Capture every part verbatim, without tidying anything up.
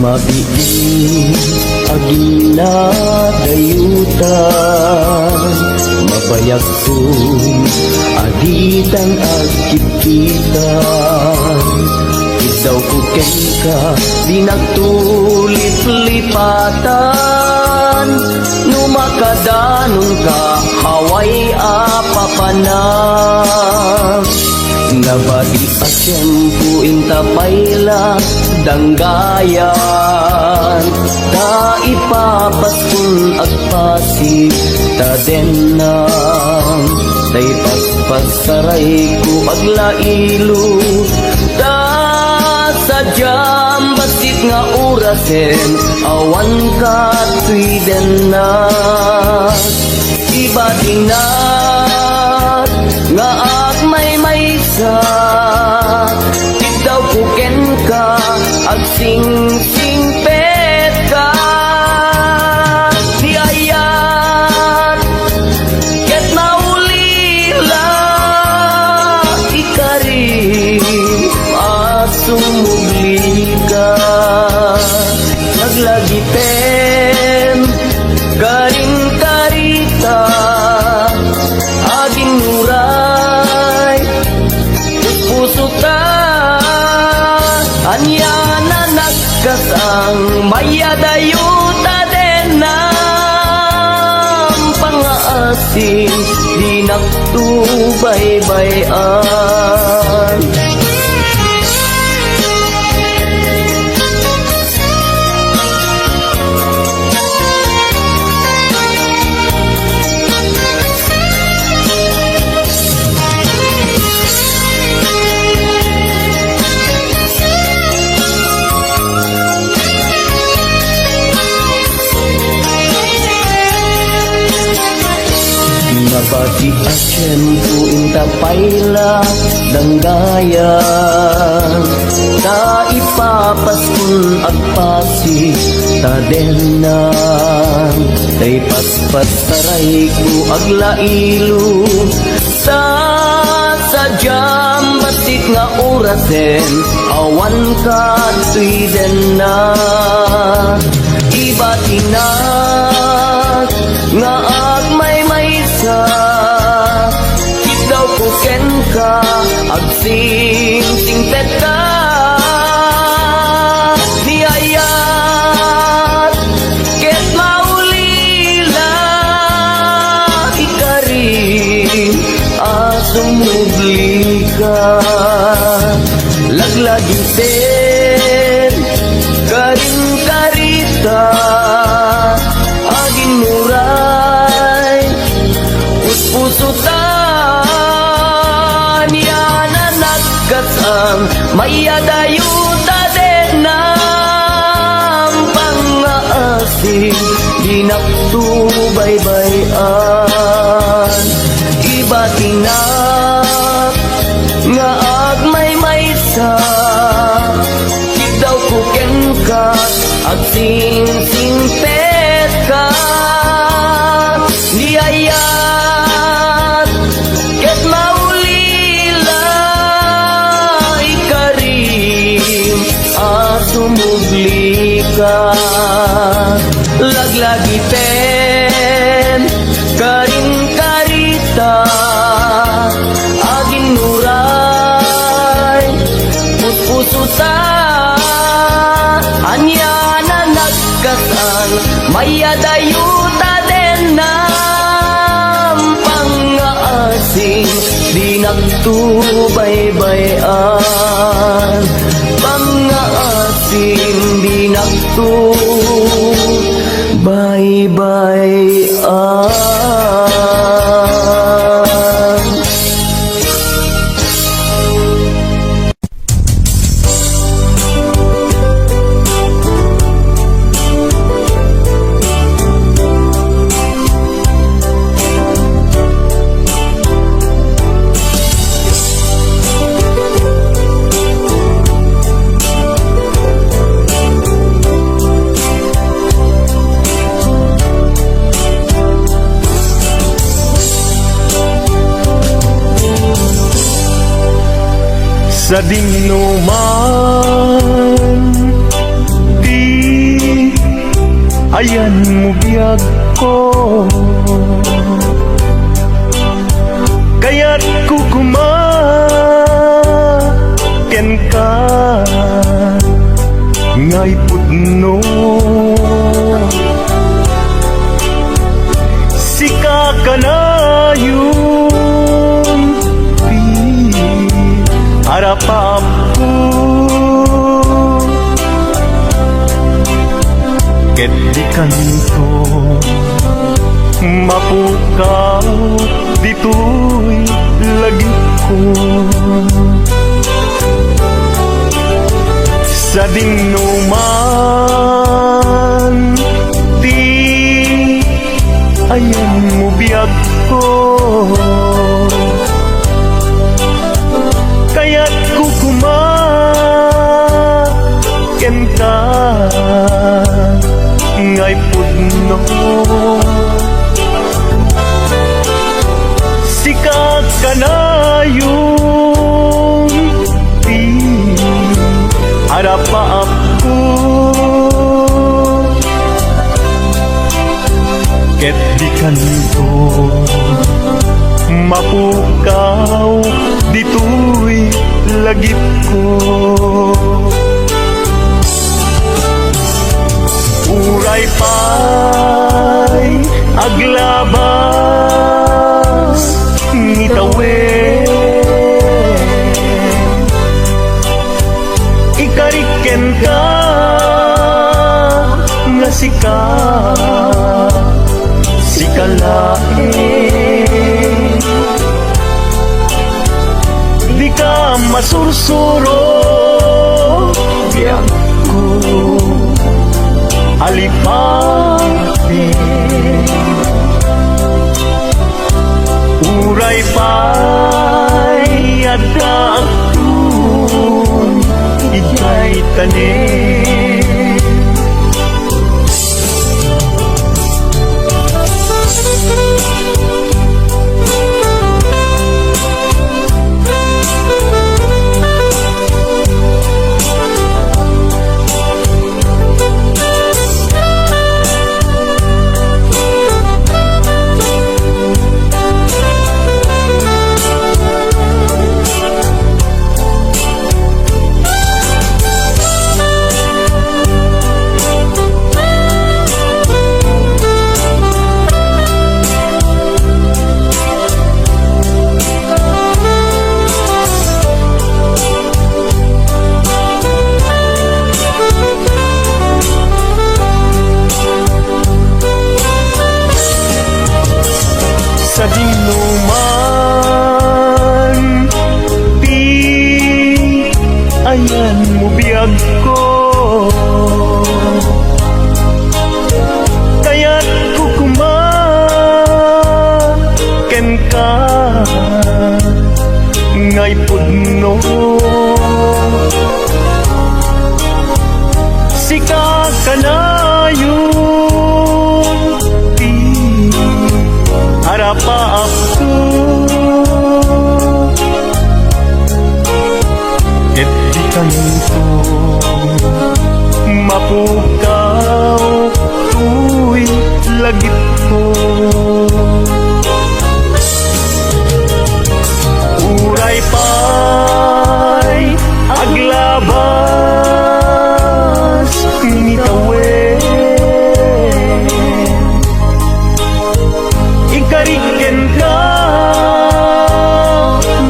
Mabiit a ginadayutan, mabayagton a ditan agkitkitan. Iddawko kenka, dinakto liplipatan, no makadanonka, awan a papanak. Nabati a tiempo inta pay la danggayan, ta ipapaskon agpasig ta dennam, ta ipaspasarayko aglailo, ta sadiam bassit nga orasen, awan katoy denna. Ibatinak nga agmaymaysa, iddawko kenka, agsingsingpetka. Ni ayat ket maulila, ikarim a sumublika. Laglagipem, karinkarita, aginnuray, puspusota, ania nanagkasang, mayadayo ta dennam pangngaasim, dinakto baybay-an. Nabati a tiempo inta pay la danggayan, ta ipapaskon agpasig ta dennam, ta ipaspasarayko aglailo, ta sadiam bassit nga orasen, awan katoy denna. Ibatinak nga agmaymaysa, iddawko kenka, agsingsingpetka. Ni ayat ket maulila, ikarim a sumublika. Laglagipem, karinkarita, aginnuray, puspusota, ania nanagkasang, mayadayo ta dennam pangngaasim, dinakto baybay-an. Ibatinak nga agmaymaysa, iddawko kenka, agsingsingpetka. Ni ayat ket maulila, ikarim a sumublika. Laglagipem, karinkarita, aginnuray, puspusota, ania nanagkasang, mayadayo ta dennam pangngaasim, dinakto baybay-an, pangngaasim, dinakto baybay-an. Sadinoman ti Ayanmo biagko, kayatko koma kenka, ngay pudno. Sika kanayon ti arapaapko, ket dikanto mapukaw ditoy lagipko. Sadinoman ti ayanmo biagko, kayatko koma kenka, ngay pudno. Sika kanayon ti arapaapko, ket dikanto mapukaw ditoy lagipko. Uray pay aglabas ni tawen, ikarik kenka nga sika, sika laeng. Dika masursuro, biagko, alipaten. Uray pay adda agtun idiay tanem. Sadinoman ti ayanmo biagko, kayatko koma kenka, ngay pudno. Sika kanayon ti arapaapko, ket dikanto mapukaw toy lagipko. Uray pay aglabas ni tawen, ikarik kenka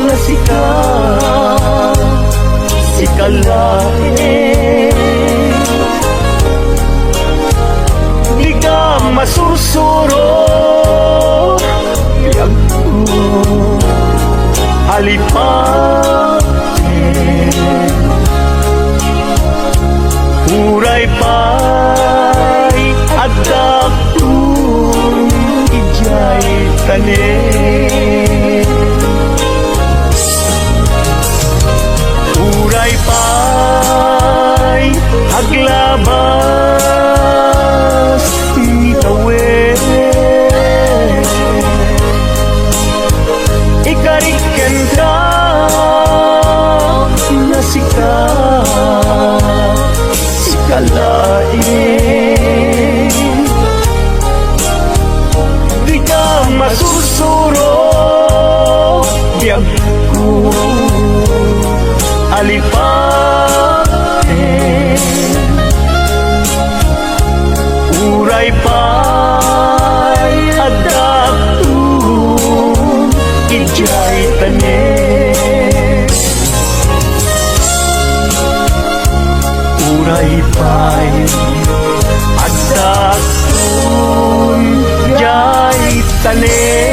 nga sika, sika laeng. Dika masursuro, biagko, alipaten. Uray pay adda agtun idiay tanem. Uray pay aglabas ni tawen, ikarik kenka nga sika, sika laeng. Pay adakton idiay tanem. Uray pay adakton idiay tanem.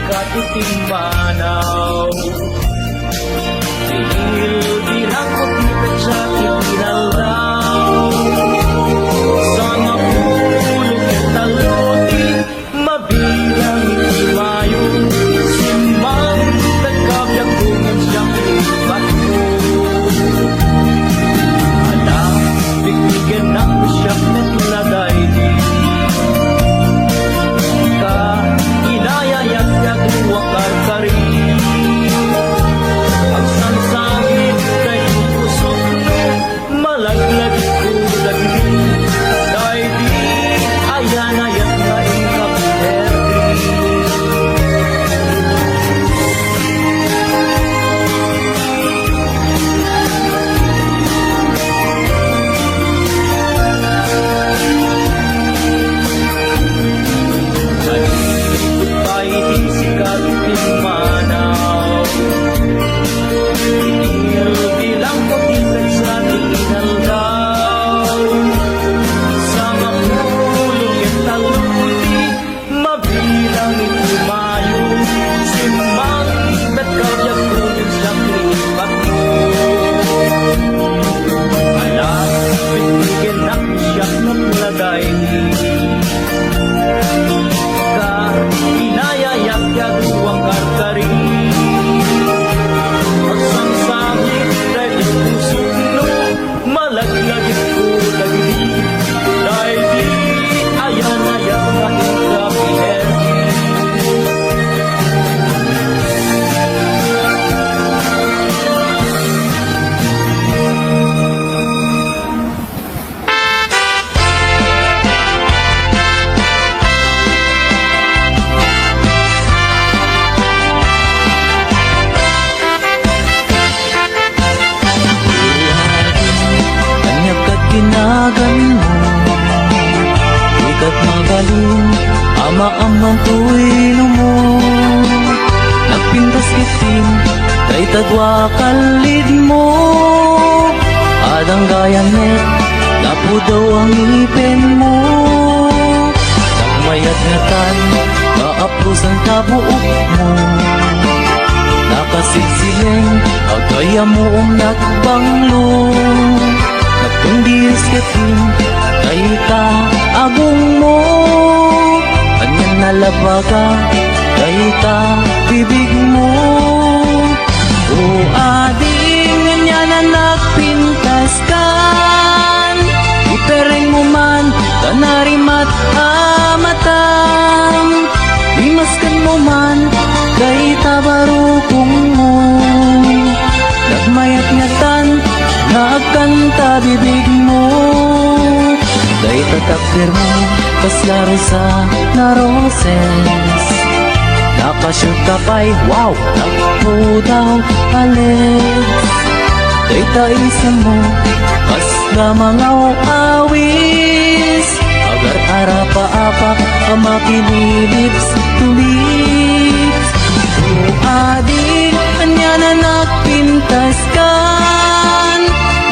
Dati timmanaw, tinildi langkot ni petsa ti inaldaw. Sangapulo ket tallo ti mabilang iti mayo, simmang ket kabiagko ngem siak ti patko. Ala, bigbigennak no siak met nga daydi. Ka, inayayak ti adu a karkari. Agsangsangit daydi pusok, malaglagipko dagiti. Daydi, ayan-ayak nga inka pinerdi. Pay iti sikat ti manaw, ilbilang ko ti petsa ti inaldaw. Sangapulo ket tallo ti mabilang iti mayo, simmang ket kabiagko ngem siak ti patko. Ala, bigbigennak no siak met nga daydi. Ka, inayayak ti adu a karkari. Agsangsangit daydi pusok no malaglagipko dagiti. Daydi, ayan-ayak nga inka pinerdi. Ania ket kinaganmo, di ket mabalin a maammoan toy lumo. Nagpintas ketdin dayta dua a kallidmo. Adda gayam met napudaw a ngipenmo. Nagmayat ngatan nga aplusan ta buokmo. Nakasilsileng a gayammo nagbanglo. Nagtundiris ketdin dayta agongmo. Ania nalabaga dayta bibigmo. O adi, ania nagpintaskan? Iperengmo man ta narimat a matam. Imaskanmo man dayta barukongmo. Nagmayat ngatan nga agkanta bibigmo. Dayta takdermo, kasla rosana roses. Nakashoot ka pay, wow, nagpudaw a legs. Dayta isemmo, kasla mangaw-awis. Agar-arapaapak a makini lips to lips. O adi, ania nagpintaskan?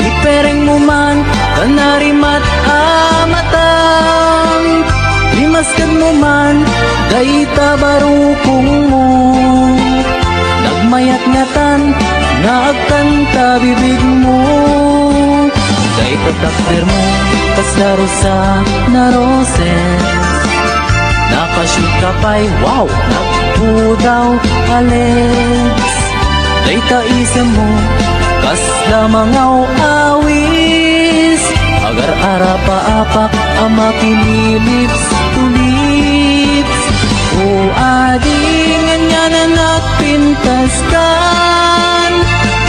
Iperengmo man ta narimat a matam. Imaskanmo man dayta barukongmo. Nagmayat ngatan nga agkanta bibigmo. Dayta takdermo, kasla rosana roses. Nakashoot ka pay, wow, nagpudaw a legs. Dayta isemmo, kasla mangaw-awis. Agar-arapaapak a makini lips to lips. O adi, ania nagpintaskan?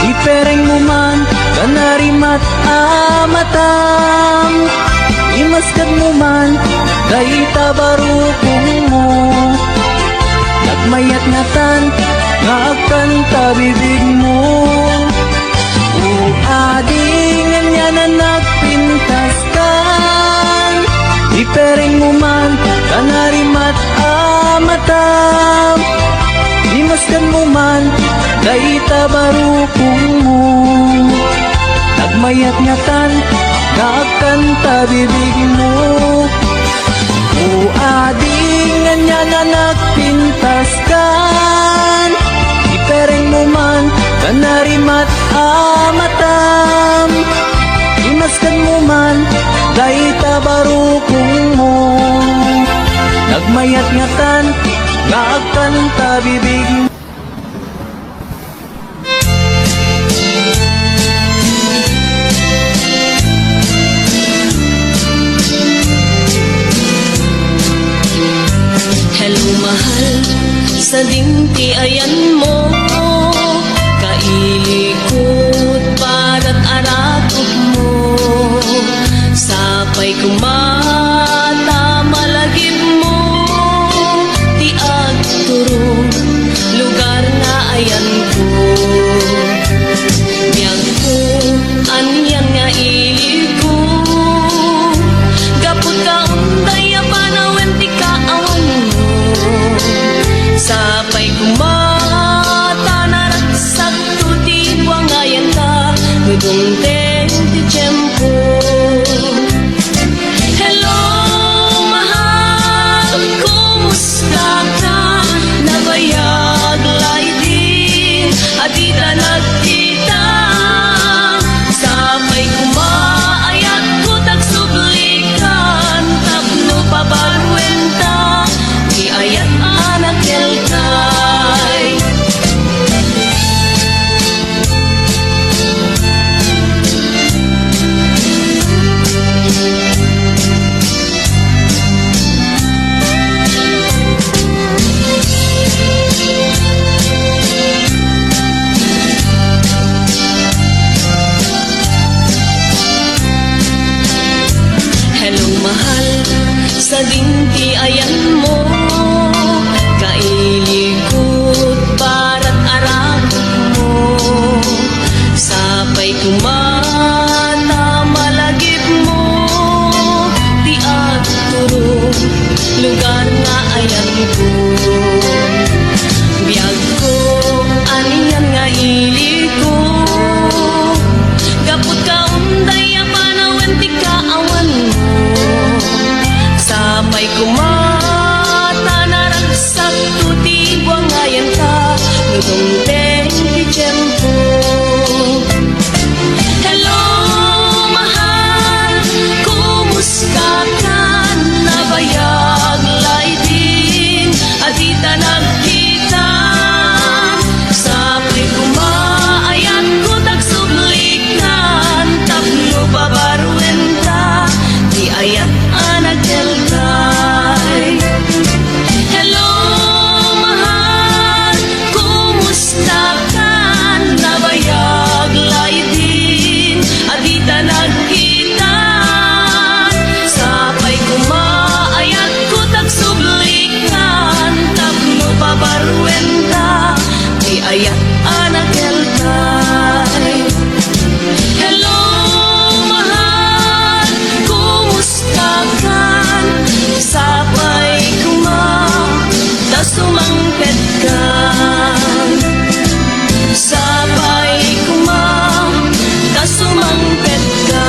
Iperengmo man ta narimat a matam. Imaskanmo man dayta barukongmo. Nagmayat ngatan nga agkanta bibigmo. O adi, ania nagpintaskan? Iperengmo man ta narimat a matam. Imaskanmo man dayta barukongmo. Nagmayat ngatan nga agkanta bibigmo. O adi, Ania nga nagpintaskan, ipereng mo man, kanarimat a matam. Imaskan mo man, dayta barukong mo. Nagmayat ngatan, nga agkanta bibig. Hello, mahal, sadin ti ayanmo, kailikot, parat arakupmo, sapay koma ta malagipmo ti agturong lugar nga ayanko. Biagko, anian nga iliko, gapu ta unday a panawen ti kaawanmo. Sapay koma ta naragsakto ti buangayanta, no dumteng ti tiempo. Hello, mahal, kumusta ka? Nabayag laydin a dita nagkita. Sapay koma, ayatko ti agsublikan tapno pabaruenta ti ayat a nakelkay. Hello, mahal, sadin ti ayanmo, kailikot, parat arakupmo. Sapay koma ta malagipmo ti agturong lugar nga ayanko. Biagko, anian nga iliko, gapu ta unday a panawen ti kaawanmo. Sapay koma ta naragsakto ti buangayanta no dumteng ti tiempo. Hello, mahal, kumusta ka? Nabayag laydin a dita nagkita. Sapay koma, ayatko ti agsublikan tapno pabaruenta ti ayat a nakelkay. Hello, mahal, kumusta ka? Nabayag laydin a dita nagkita. Sapay koma, ayatko ti agsublikan tapno pabaruenta ti ayat a nakelkay. Hello, mahal, kumusta ka? Sapay koma ta sumangpet ka. Sapay koma ta sumangpet ka.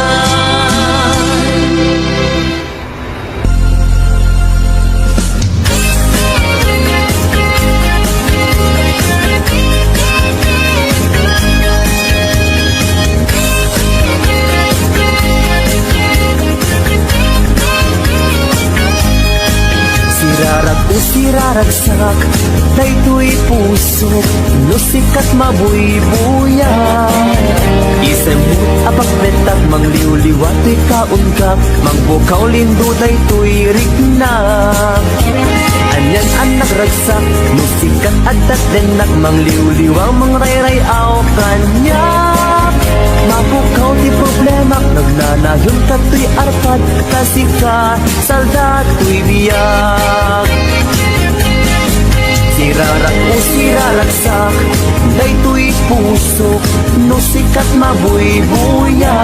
Sirarak o siraragsak, daytoy pusok, no sika ti mabuybuya. Isemmo ti apagpetak, mangliwliwa toy kaunggak, mangpukaw lindo daytoy riknak. Anian a nagragsak, no sika ti adda ti dennak, mangliwliwa, mangray-ray-aw kaniak. Mapukaw ti problemak, nagnanayon kadtoy arpad, ta sika salda toy biag. Sirarak o siraragsak, daytoy pusok, no sika ti mabuybuya.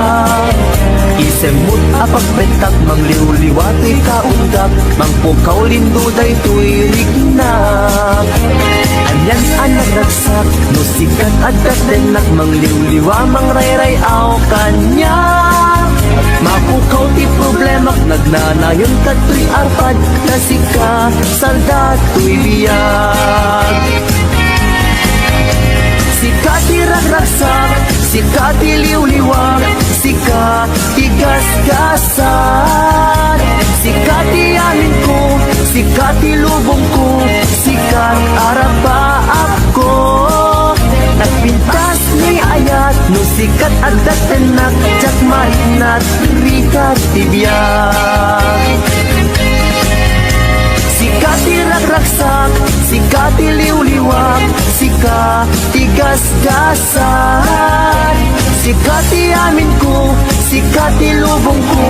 Isemmo ti apagpetak, mangliwliwa toy kaunggak, mangpukaw lindo daytoy riknak. Anian a nagragsak, no sika ti adda ti dennak, mangliwliwa, mangrayray-aw kaniak. Pukaw ti problemak, nagnanayon kadtoy arpad, ta sika, salda toy biag. Sika ti ragragsak, sika ti liwliwak, sika ti gasgasat. Sika ti amin ko, sika ti lubong ko, sika arapaap ko. Nagpintas ni ayat, no sika adda tennak, diak mariknat, rigat ti biag. Sika ti ragragsak, sika ti liwliwak, sika ti gasgasat. Sika ti amin ko, sika ti lubong ko,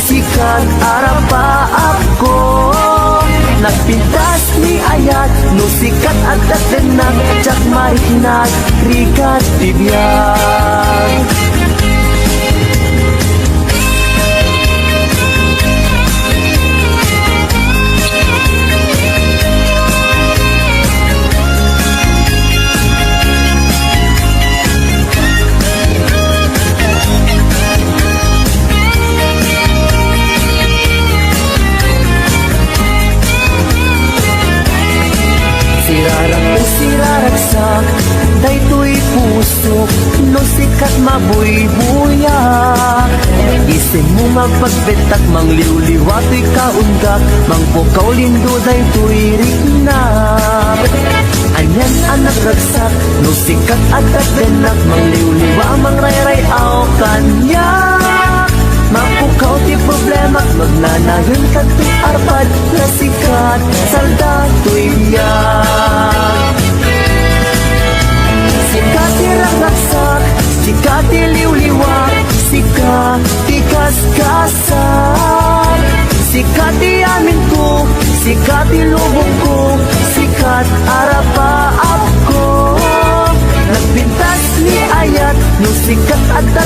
sika arapaap ko. Nagpintas ni ayat, no sika adda tennak, diak mariknat, rigat ti biag. Sirarak o siraragsak, daytoy pusok, no sika mabuybuyag. Isimmo nga agpagbetak, mangliwliwa toy kaundak, mangpukaw lindo daytoy riknak. Anian a nagragsak, no sika adda tennak, mangliwliwa, mangrayray-aw kaniak. Mapukaw ti problemak, magnanayon kadtoy arpad, ta sika, salda toy biag. Sika ti ragragsak, sika ti liwliwak, sika ti gasgasat. Sika ti amin ko, sika ti lubong ko, sika arapaap ko. Nagpintas ni ayat, no sika adda